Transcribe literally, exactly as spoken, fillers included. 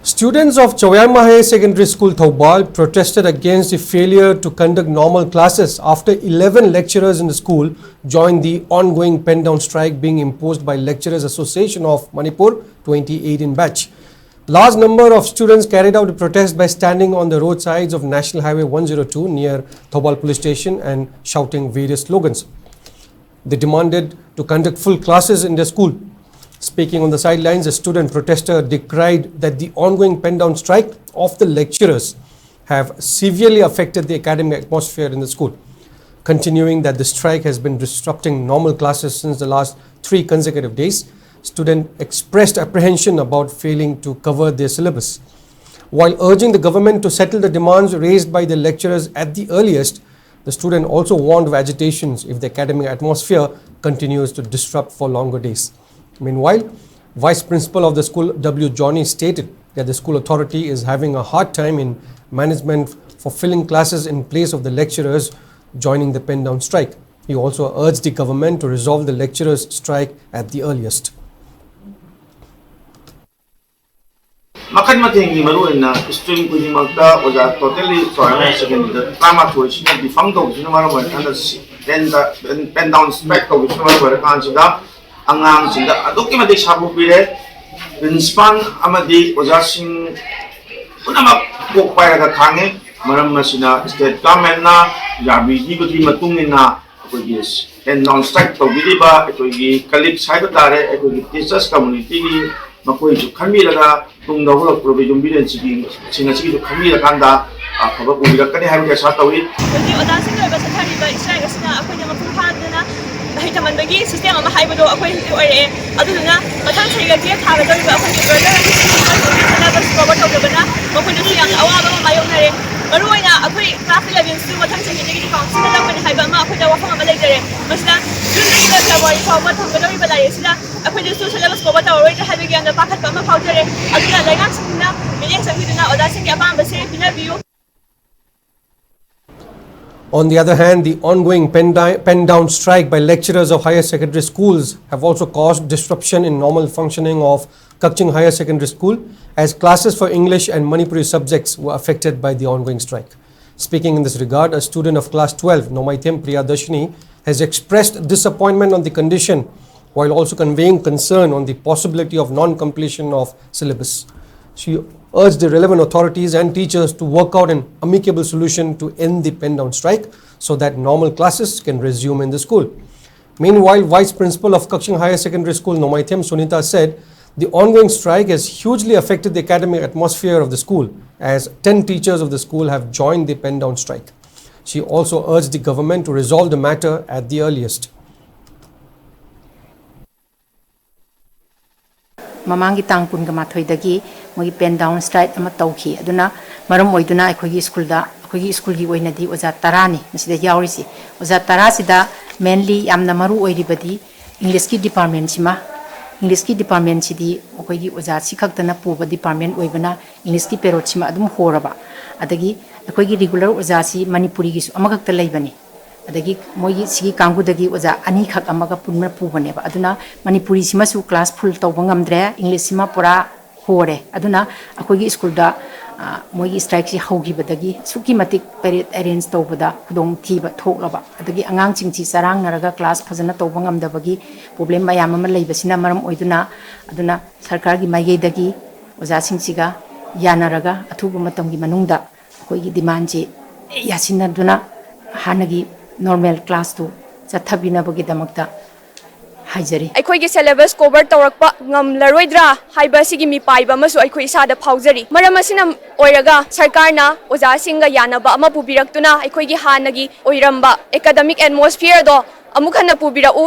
Students of Chawiyaima Higher Secondary School, Thoubal, protested against the failure to conduct normal classes after eleven lecturers in the school joined the ongoing pen down strike being imposed by Lecturers Association of Manipur twenty eighteen batch. Large number of students carried out a protest by standing on the roadsides of National Highway one zero two near Thoubal Police Station and shouting various slogans. They demanded to conduct full classes in their school. Speaking on the sidelines, a student protester decried that the ongoing pen down strike of the lecturers have severely affected the academic atmosphere in the school, continuing that the strike has been disrupting normal classes since the last three consecutive days. Students expressed apprehension about failing to cover their syllabus. While urging the government to settle the demands raised by the lecturers at the earliest, the student also warned of agitations if the academic atmosphere continues to disrupt for longer days. Meanwhile, Vice Principal of the school, W Johnny, stated that the school authority is having a hard time in management for filling classes in place of the lecturers joining the pen down strike. He also urged the government to resolve the lecturers' strike at the earliest. ꯃꯈꯜ ꯃꯊꯦꯜꯒꯤ ꯃꯔꯨꯑꯣꯏꯅ stream ꯈꯨꯗꯤꯡꯃꯛꯇ ꯑꯣꯖꯥ totally ꯆꯥꯎꯔꯥꯛꯅ ꯁꯦꯀꯦꯟꯗꯔꯤꯗ ꯇꯔꯥꯃꯥꯊꯣꯏꯁꯤꯅ ꯗꯤꯐꯪ ꯇꯧꯕꯁꯤꯅ ꯃꯔꯝ ꯑꯣꯏꯔꯀꯥꯟꯗ ꯁꯤ ꯄꯦꯟ ꯗꯥ-, ꯄꯦꯟ ꯗꯥꯎꯟ ꯁ꯭ꯇ꯭ꯔꯥꯏꯛ ꯇꯧꯕꯁꯤꯅ ꯃꯔꯝ ꯑꯣꯏꯔꯀꯥꯟꯁꯤꯗ ꯑꯉꯥꯡꯁꯤꯡꯗ ꯑꯗꯨꯛꯀꯤ ꯃꯇꯤꯛ ꯁꯥꯐꯨ ꯄꯤꯔꯦ꯫ ꯄ꯭ꯔꯤꯟꯁꯤꯄꯥꯜ ꯑꯃꯗꯤ ꯑꯣꯖꯥꯁꯤꯡ ꯄꯨꯝꯅꯃꯛ ꯀꯣꯛ ꯄꯥꯏꯔꯒ ꯈꯥꯡꯉꯤ꯫ ꯃꯔꯝ ꯑꯁꯤꯅ ꯁ꯭ꯇꯦꯠ ꯒꯚꯔꯟꯃꯦꯟꯠꯅ ꯌꯥꯕꯤꯈꯤꯕꯒꯤ ꯃꯇꯨꯡ ꯏꯟꯅ ꯑꯩꯈꯣꯏꯒꯤ ꯄꯦꯟ ꯗꯥꯎꯟ ꯁ꯭ꯇ꯭ꯔꯥꯏꯛ ꯇꯧꯕꯤꯔꯤꯕ ꯑꯩꯈꯣꯏꯒꯤ ꯀꯂꯤꯛꯁ ꯍꯥꯏꯕ ꯇꯥꯔꯦ, ꯑꯩꯈꯣꯏꯒꯤ ꯇꯤꯆꯔꯁ ꯀꯝꯃꯨꯅꯤꯇꯤꯒꯤ ꯃꯈꯣꯏꯁꯨ ꯈꯟꯕꯤꯔꯒ ꯇꯨꯡꯗ ꯍꯧꯒꯠꯂꯛꯄ ꯌꯨꯝꯕꯤꯔꯦꯟꯁꯤꯡ ꯑꯁꯤꯒꯤꯁꯨ ꯈꯟꯕꯤꯔꯀꯥꯟꯗ ꯑꯐꯕ ꯑꯣꯏꯔꯛꯀꯅꯤ ꯍꯥꯏꯕꯒꯤ ꯑꯁꯥ ꯇꯧꯏ꯫ ꯍꯧꯖꯤꯛ ꯑꯣꯖꯥꯁꯤꯡꯒꯤ ꯑꯣꯏꯕ ꯆꯠꯊꯔꯤꯕ ꯁ꯭ꯇ꯭ꯔꯥꯏꯛ ꯑꯁꯤꯅ ꯑꯩꯈꯣꯏꯗ ꯃꯄꯨꯡ ꯐꯥꯗꯅ ꯃꯍꯩ ꯇꯝꯍꯟꯕꯒꯤ ꯁꯤꯁꯇꯦꯝ ꯑꯃ ꯍꯥꯏꯕꯗꯣ ꯑꯩꯈꯣꯏ ꯍꯧꯖꯤꯛ ꯑꯣꯏꯔꯛꯑꯦ꯫ ꯑꯗꯨꯗꯨꯅ ꯃꯊꯪ ꯆꯍꯤꯒ ꯇꯨꯌꯦꯜꯞ ꯊꯥꯒꯗꯧꯔꯤꯕ ꯑꯩꯈꯣꯏꯒꯤ ꯕ꯭ꯔꯗꯔ ꯑꯃꯁꯨꯡ ꯁꯤꯁꯇꯔꯁꯤꯡꯒꯤ ꯁꯤꯂꯦꯕꯁ ꯀꯣꯚꯔ ꯇꯧꯗꯕꯅ ꯃꯈꯣꯏꯗꯁꯨ ꯌꯥꯝꯅ ꯑꯋꯥꯕ ꯑꯃ ꯃꯥꯌꯣꯛꯅꯔꯦ꯫ ꯃꯔꯨꯑꯣꯏꯅ ꯑꯩꯈꯣꯏ ꯀ꯭ꯂꯥꯁ ꯏꯂꯦꯚꯦꯟꯁꯤꯁꯨ ꯃꯊꯪ ꯆꯍꯤꯗꯒꯤꯗꯤ ꯀꯥꯎꯟꯁꯤꯜꯗ ꯂꯧꯒꯅꯤ ꯍꯥꯏꯕ ꯑꯃ ꯑꯩꯈꯣꯏꯗ ꯋꯥꯐꯝ ꯑꯃ ꯂꯩꯖꯔꯦ꯫ ꯃꯁꯤꯗ ꯖꯨꯟꯗꯒꯤꯅ ꯐꯦꯕ꯭ꯔꯨꯋꯥꯔꯤ ꯐꯥꯎꯕ ꯊꯝꯒꯗꯧꯔꯤꯕ ꯂꯥꯏꯔꯤꯛ ꯑꯁꯤꯗ ꯑꯩꯈꯣꯏꯗꯁꯨ ꯁꯤꯂꯦꯕꯁ ꯀꯣꯚꯔ ꯇꯧꯔꯔꯣꯏꯗ꯭ꯔꯥ ꯍꯥꯏꯕꯒꯤ ꯌꯥꯝꯅ ꯄꯥꯈꯠꯄ ꯑꯃ ꯐꯥꯎꯖꯔꯦ꯫ ꯑꯗꯨꯅ ꯂꯩꯉꯥꯛꯁꯤꯡꯁꯤꯅ ꯃꯤꯠꯌꯦꯡ ꯆꯪꯕꯤꯗꯨꯅ ꯑꯣꯖꯥꯁꯤꯡꯒꯤ ꯑꯄꯥꯝꯕꯁꯦ ꯄꯤꯅꯕꯤꯌꯨ꯫ On the other hand, the ongoing pen, di- pen down strike by lecturers of higher secondary schools have also caused disruption in normal functioning of Kakching Higher Secondary School, as classes for English and Manipuri subjects were affected by the ongoing strike. Speaking in this regard, a student of class twelve, Nomaithem Priyadarshini, has expressed disappointment on the condition while also conveying concern on the possibility of non-completion of syllabus. She urged the relevant authorities and teachers to work out an amicable solution to end the pen down strike so that normal classes can resume in the school. Meanwhile, Vice Principal of Kakching Higher Secondary School, Nomaithem Sunita, said the ongoing strike has hugely affected the academic atmosphere of the school, as ten teachers of the school have joined the pen down strike. She also urged the government to resolve the matter at the earliest. ꯃꯃꯥꯡꯒꯤ ꯇꯥꯡ ꯀꯨꯟꯒ ꯃꯥꯊꯣꯏꯗꯒꯤ ꯃꯣꯏꯒꯤ pen down strike ꯑꯃ ꯇꯧꯈꯤ꯫ ꯑꯗꯨꯅ ꯃꯔꯝ ꯑꯣꯏꯗꯨꯅ ꯑꯩꯈꯣꯏꯒꯤ ꯁ꯭ꯀꯨꯜꯗ, ꯑꯩꯈꯣꯏꯒꯤ ꯁ꯭ꯀꯨꯜꯒꯤ ꯑꯣꯏꯅꯗꯤ ꯑꯣꯖꯥ ꯇꯔꯥꯅꯤ ꯃꯁꯤꯗ ꯌꯥꯎꯔꯤꯁꯤ꯫ ꯑꯣꯖꯥ ꯇꯔꯥꯁꯤꯗ mainly ꯌꯥꯝꯅ ꯃꯔꯨ ꯑꯣꯏꯔꯤꯕꯗꯤ English ꯀꯤ department ꯁꯤꯃ꯫ English ꯀꯤ department ꯁꯤꯗꯤ ꯑꯩꯈꯣꯏꯒꯤ ꯑꯣꯖꯥ ꯁꯤ ꯈꯛꯇꯅ ꯄꯨꯕ department ꯑꯣꯏꯕꯅ English ꯀꯤ period ꯁꯤꯃ ꯑꯗꯨꯝ ꯍꯣꯔꯕ꯫ ꯑꯗꯒꯤ ꯑꯩꯈꯣꯏꯒꯤ regular ꯑꯣꯖꯥꯁꯤ ꯃꯅꯤꯄꯨꯔꯤꯒꯤꯁꯨ ꯑꯃꯈꯛꯇ ꯂꯩꯕꯅꯤ꯫ ꯑꯗꯒꯤ ꯃꯣꯏꯒꯤ ꯁꯤꯒꯤ ꯀꯥꯡꯕꯨꯗꯒꯤ ꯑꯣꯖꯥ ꯑꯅꯤꯈꯛ ꯑꯃꯒ ꯄꯨꯟꯅ ꯄꯨꯕꯅꯦꯕ꯫ ꯑꯗꯨꯅ ꯃꯅꯤꯄꯨꯔꯤꯁꯤꯃꯁꯨ class full ꯇꯧꯕ ꯉꯝꯗ꯭ꯔꯦ, English ꯁꯤꯃ ꯄꯨꯔꯥ ꯍꯣꯔꯦ꯫ ꯑꯗꯨꯅ ꯑꯩꯈꯣꯏꯒꯤ ꯁ꯭ꯀꯨꯜꯗ, ꯑ, ꯃꯣꯏꯒꯤ strike ꯁꯤ ꯍꯧꯈꯤꯕꯗꯒꯤ ꯑꯁꯨꯛꯀꯤ ꯃꯇꯤꯛ parade arrange ꯇꯧꯕꯗ ꯈꯨꯗꯣꯡꯊꯤꯕ ꯊꯣꯛꯂꯕ, ꯑꯗꯒꯤ ꯑꯉꯥꯡꯁꯤꯡꯁꯤ ꯆꯔꯥꯡꯅꯔꯒ class ꯐꯖꯅ ꯇꯧꯕ ꯉꯝꯗꯕꯒꯤ problem ꯃꯌꯥꯝ ꯑꯃ ꯂꯩꯕꯁꯤꯅ ꯃꯔꯝ ꯑꯣꯏꯗꯨꯅ, ꯑꯗꯨꯅ ꯁꯔꯀꯥꯔꯒꯤ ꯃꯥꯏꯀꯩꯗꯒꯤ ꯑꯣꯖꯥꯁꯤꯡꯁꯤꯒ ꯌꯥꯅꯔꯒ ꯑꯊꯨꯕ ꯃꯇꯝꯒꯤ ꯃꯅꯨꯡꯗ ꯑꯩꯈꯣꯏꯒꯤ demand ꯁꯤ ꯌꯥꯁꯤꯟꯅꯗꯨꯅ ꯍꯥꯟꯅꯒꯤ normal class ꯇꯨ ꯆꯠꯊꯕꯤꯅꯕꯒꯤꯗꯃꯛꯇ ꯍꯥꯏꯖꯔꯤ꯫ ꯑꯩꯈꯣꯏꯒꯤ syllabus cover ꯇꯧꯔꯛꯄ ꯉꯝꯂꯔꯣꯏꯗ꯭ꯔꯥ ꯍꯥꯏꯕ ꯑꯁꯤꯒꯤ ꯃꯤꯄꯥꯏꯕ ꯑꯃꯁꯨ ꯑꯩꯈꯣꯏ ꯏꯁꯥꯗ ꯐꯥꯎꯖꯔꯤ꯫ ꯃꯔꯝ ꯑꯁꯤꯅ ꯑꯣꯏꯔꯒ ꯁꯔꯀꯥꯔꯅ ꯑꯣꯖꯥꯁꯤꯡꯒ ꯌꯥꯅꯕ ꯑꯃ ꯄꯨꯕꯤꯔꯛꯇꯨꯅ ꯑꯩꯈꯣꯏꯒꯤ ꯍꯥꯟꯅꯒꯤ ꯑꯣꯏꯔꯝꯕ academic atmosphere ꯗꯣ ꯑꯃꯨꯛ ꯍꯟꯅ ꯄꯨꯕꯤꯔꯛꯎ꯫